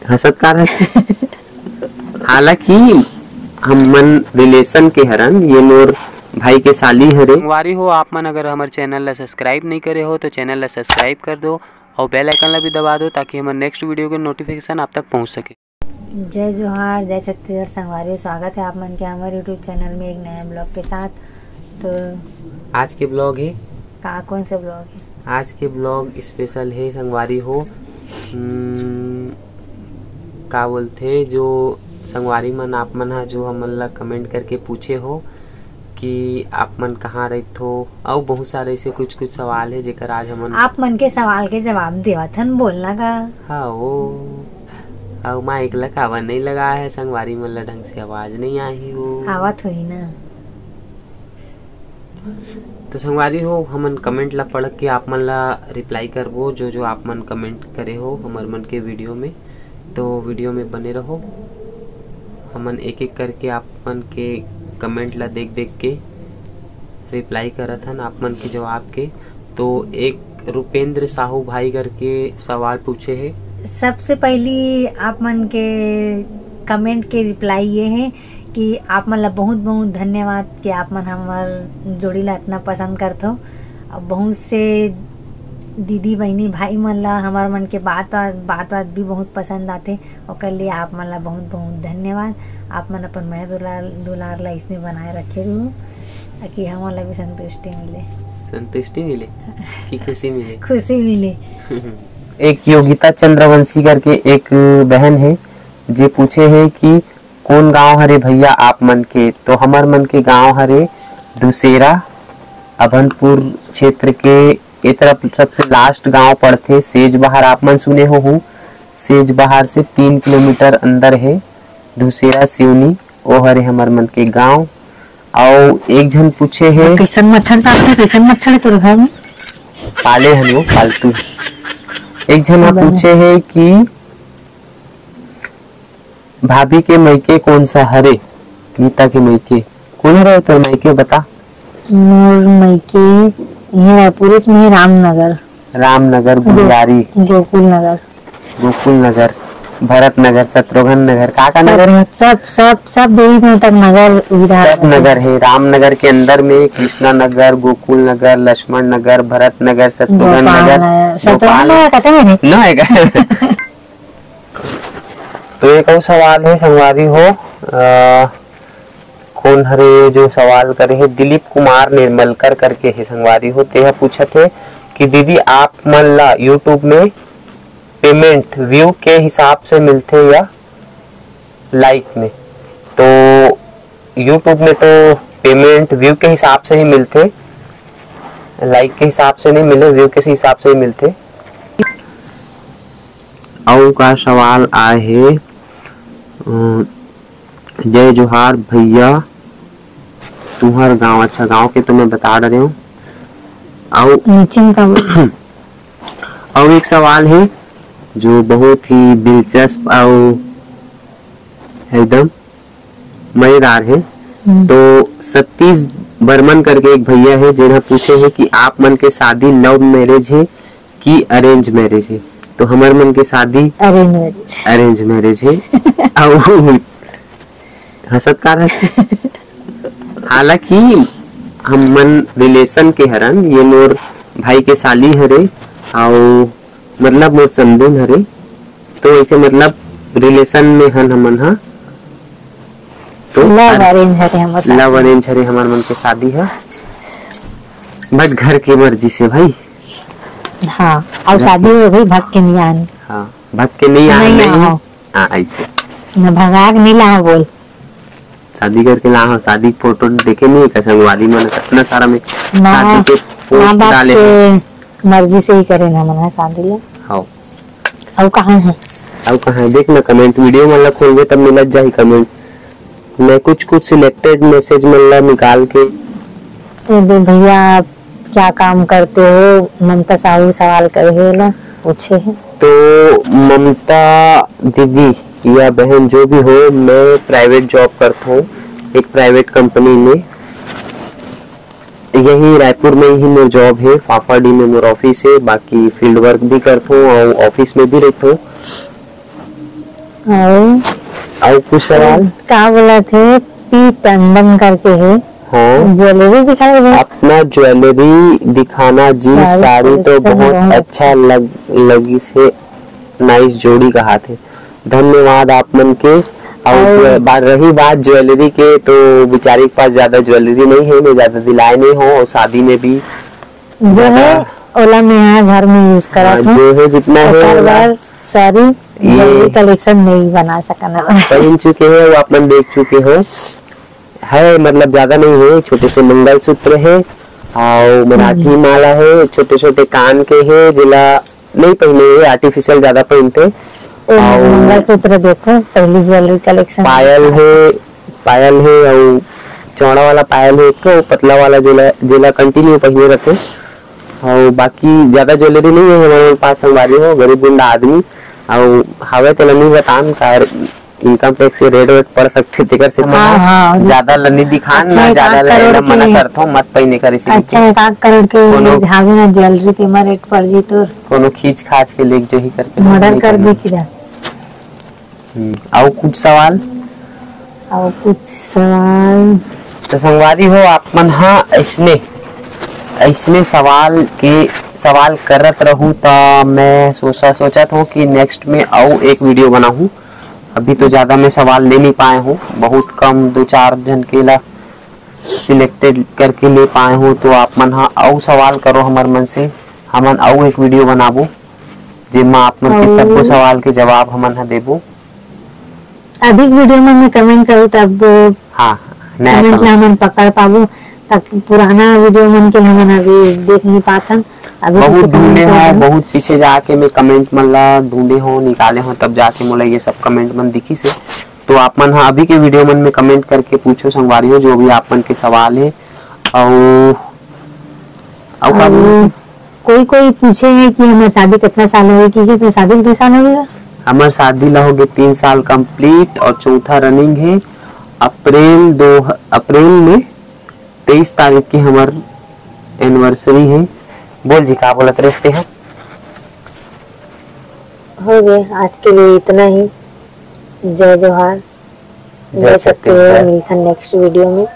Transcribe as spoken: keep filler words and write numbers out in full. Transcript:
हंसत का रहे? हालांकि हम मन रिलेशन के हरन, ये मोर भाई के साली हरे। संगवारी हो, आप मन अगर हमर चैनल ला सब्सक्राइब नहीं करे हो तो चैनल ला सब्सक्राइब कर दो और बेल आइकन ला भी दबा दो, ताकि हमर नेक्स्ट वीडियो के नोटिफिकेशन आप तक पहुंच सके। जय जोहार, जय छत्तीसगढ़ संगवारी हो, स्वागत है आप मन के हमर YouTube चैनल में एक नया ब्लॉग के साथ। तो आज के ब्लॉग है का, कौन से ब्लॉग है? आज के ब्लॉग स्पेशल है संगवारी हो। हम्म, का बोलथे, जो संगवारी मन, आप मन हा जो हमन ला कमेंट करके पूछे हो कि आप मन कहाँ रहिथो, अउ बहुत सारे ऐसे कुछ कुछ सवाल है जेकर आज हमन आप मन के सवाल के जवाब देवत हन, बोलना का? हाँ, ओ, अउ माइक ला काबर नहीं लगा है, संगवारी मन ला ढंग से आवाज नहीं आही हो। आवत होही ना। तो संगवारी हो, हमन कमेंट ला पढ़ के आप मन ला रिप्लाई करबो, जो जो आप मन कमेंट करे हो हमर मन के वीडियो में। तो वीडियो में बने रहो, हमन एक एक करके आप मन के कमेंट ला देख देख के रिप्लाई करत हन आप मन के जवाब के। तो एक रुपेंद्र साहू भाई करके सवाल पूछे हे। सबसे पहली आप मन के कमेंट के रिप्लाई ये है कि आप मन ला बहुत बहुत धन्यवाद कि आप मन हमर जोड़ी ला इतना पसंद करथो। और बहुत से दीदी, बहिनी, भाई मन ला हमर मन के बात, बात, बात भी बहुत पसंद आथे। ओकर लिए आप मन ला बहुत बहुत धन्यवाद। आप मन अपन मया दुलार, दुलार ला इसने बनाए रखे रहू, ताकि हमन ला भी संतुष्टि मिले। संतुष्टि मिले कि खुशी मिले? खुशी मिले। एक योगिता चंद्रवंशी करके एक बहन है, जे पूछे है कि कौन गांव हरे भैया आप मन के? तो हमर मन के गांव हरे दुसेरा, अभनपुर क्षेत्र के ए तरफ सबसे लास्ट गांव पड़थे सेजबहार। आप मन सुने हो, सेजबहार से तीन किलोमीटर अंदर है दुसेरा सिवनी, ओ हरे हमर मन के गांव। अउ एक झन पूछे हे, कैसन मच्छर काटथे, कैसन मच्छर हे तोर घर में? पाले हन वो पालतू। एक झन ह पूछे हे कि भाभी के मइके कौन सा हरे? गीता के मइके कौन हरे तोर मइके, बता। मोर मइके इहे रायपुर में हे, रामनगर। रामनगर, गो-, गुंजारी। गोकुल नगर। गोकुल नगर, भरत नगर, शत्रुघ्न नगर, का का सब, नगर हे? सब, सब, सब देवी देवता नगर विधान सब नगर हे। रामनगर के अंदर में कृष्णा नगर, गोकुल नगर, लक्ष्मण नगर, भरत नगर, शत्रुघ्न नगर, शत्रुघ्न नगर कते में हे? ना हे का? तो एक अउ सवाल हे संगवारी हो, अ, कौन हरे जो सवाल करे हे, दिलीप कुमार निर्मलकर करके हे संगवारी हो, तेहा पूछत हे कि दीदी आप मन ला YouTube में पेमेंट व्यू के हिसाब से मिलथे या लाइक में? तो YouTube में तो पेमेंट व्यू के हिसाब से ही मिलथे, लाइक के हिसाब से नहीं मिले, व्यू के हिसाब से ही मिलथे। अउ का सवाल आए हे? अ, जय जोहार भैया, तुम्हार गांव, अच्छा, गांव के तो मैं बता डरे हूँ। अउ नीचे में का बोल? अउ एक सवाल हे जो बहुत ही दिलचस्प अउ एकदम मजेदार हे। हम्म। तो सतीश बर्मन करके एक भैया हे, जेन ह पूछे हे कि आप मन के शादी लव मैरिज हे कि अरेंज मैरिज हे? तो हमर मन के शादी अरेंज मैरिज। अरेंज मैरिज हे। अउ हंसत का रहे? हालांकि हम मन रिलेशन के हरन, ये मोर भाई के साली हरे, अउ मतलब मोर समधिन हरे, तो ऐसे मतलब रिलेशन में हन हमन हा। तो लव अर-, अरेंज हरे हमर शादी। लव अरेंज हरे हमर मन के शादी ह, बट घर के मर्जी से भाई। हाँ, अउ घर शादी के हो गई, भग के नहीं आनी। हाँ, भग के नहीं आनी। हाँ, ऐसे। न भगा के नहीं ला बोल। शादी करके ला, हाँ, शादी फोटो देखे नहीं का संगवारी मन, कितना सारा में ना, शादी के पोस्ट डाले हैं। मर्जी से ही करे ना मन शादी ले। हाँ। अउ कहाँ है? अउ कहाँ है? देख ना, कमेंट वीडियो मन ला खोलबे तब मिलत जाही कमेंट। मैं कुछ कुछ सिलेक्टेड मैसेज मन ला निकाल के। ए दे भैया, आप क्या काम करते हो? ममता साहू सवाल करे हे ला, पूछे हे। तो ममता दीदी या बहन जो भी हो, मैं प्राइवेट जॉब करता हूँ एक प्राइवेट कंपनी में। यही रायपुर में ही मोर जॉब है, फाफाडी में मोर ऑफिस है, बाकी फील्ड वर्क भी करता हूँ और ऑफिस में भी रहता हूँ। अउ अउ कुछ सवाल? का बोलत हे, पी टंडन करके हे। हाँ। ज्वेलरी दिखाई दे। अपना ज्वेलरी दिखाना जी, साड़ी साड़ी तो collection बहुत बहुत अच्छा अच्छा। लग, लगिस हे। नाइस जोड़ी कहात हे। धन्यवाद आप मन के। अउ अउ जो बात रही बात ज्वेलरी के, तो बेचारी के पास ज्यादा ज्वेलरी नहीं है, मैं ज्यादा दिलाए नहीं हूँ, और शादी में भी जो ज्यादा है, ओला मैं यहाँ घर में use करत हाँ, हूँ। जो है, जितना है, ओकर ओला बर सारी ये ज्वेलरी collection नहीं बना सकन। पहन चुके हैं, वो आप मन देख चुके हो। है, मतलब, ज्यादा नहीं है, छोटे से मंगलसूत्र है, और मराठी हम्म। माला है, छोटे-छोटे कान के है, जेला नहीं पहने हुए, artificial ज्यादा पहनते। ओ, अउ मंगलसूत्र देखो, पहली ज्वेलरी collection पायल है, पायल है, अउ चौड़ा वाला पायल है, एक ठो पतला वाला, जेला, जेला continue पहने रहते। अउ बाकी ज्यादा ज्वेलरी नहीं है हमारे पास, संगवारी हो, गरीब गुंडा आदमी। अउ हवे तेला नहीं बतान, कार income tax से रेट वेट पड़ सकथे, तेकर से हाँ, हाँ। ज्यादा ल नहीं दिखान अच्छा, ना, एक ज्यादा आध ले करोड़ ना मना के करथों, मत पहिने कर इसी अच्छा, एक आध करोड़ के कोनो हावे ना ज्वेलरी, तेमा रेट पड़ जी तोर। कोनो खींच खाच के लेके जही करके मर्डर नहीं कर करना। दे किधर। हम्म, अउ कुछ सवाल? अउ कुछ सवाल? तो संगवारी हो, आप मन हा अइसने, अइसने सवाल के, सवाल करत रहू, त मैं सोचा, सोचत हूँ कि next में अउ एक video बनाहूँ। अभी तो ज्यादा मैं सवाल ले नहीं पाए हूँ, बहुत कम दो चार झन के ला selected करके ले पाए हूँ। तो आप मन हा अउ सवाल करो हमर मन से, हमन अउ एक video बनाबो, जेमा आप मन के अउ सब्बो सवाल के जवाब हमन हा देबो। अधिक video में मैं comment करूँ, तब हाँ, नया comment comment। ला हमन पकड़ पाबो, ताकि पुराना video मन के हमन अभी देख नहीं पाथन। अभी बहुत जैसे ढूंढे comment हो, करथन। बहुत पीछे जाके मैं comment मन ला ढूंढे हो, निकाले हो, तब जाके मोला ये सब comment मन दिखिस हे। तो आप मन हा अभी के video मन में comment करके पूछो संगवारी हो, जो भी आप मन के सवाल है। अउ, अउ का अउ बोलथे? कोई, कोई पूछे है कि हमर शादी कितना साल हो गए, कि, कि तो शादी कितने साल हो गया? हमर शादी ला हो गए तीन साल complete और चौथा running है। अप्रैल दो, अप्रैल में तेईस तारीख की हमर anniversary है। बोल जी, का बोलत रहिस ते हम? हो गए, आज के लिए इतना ही। जय जोहार, जय जय छत्तीसगढ़। छत्तीसगढ़। मिलथन next video में।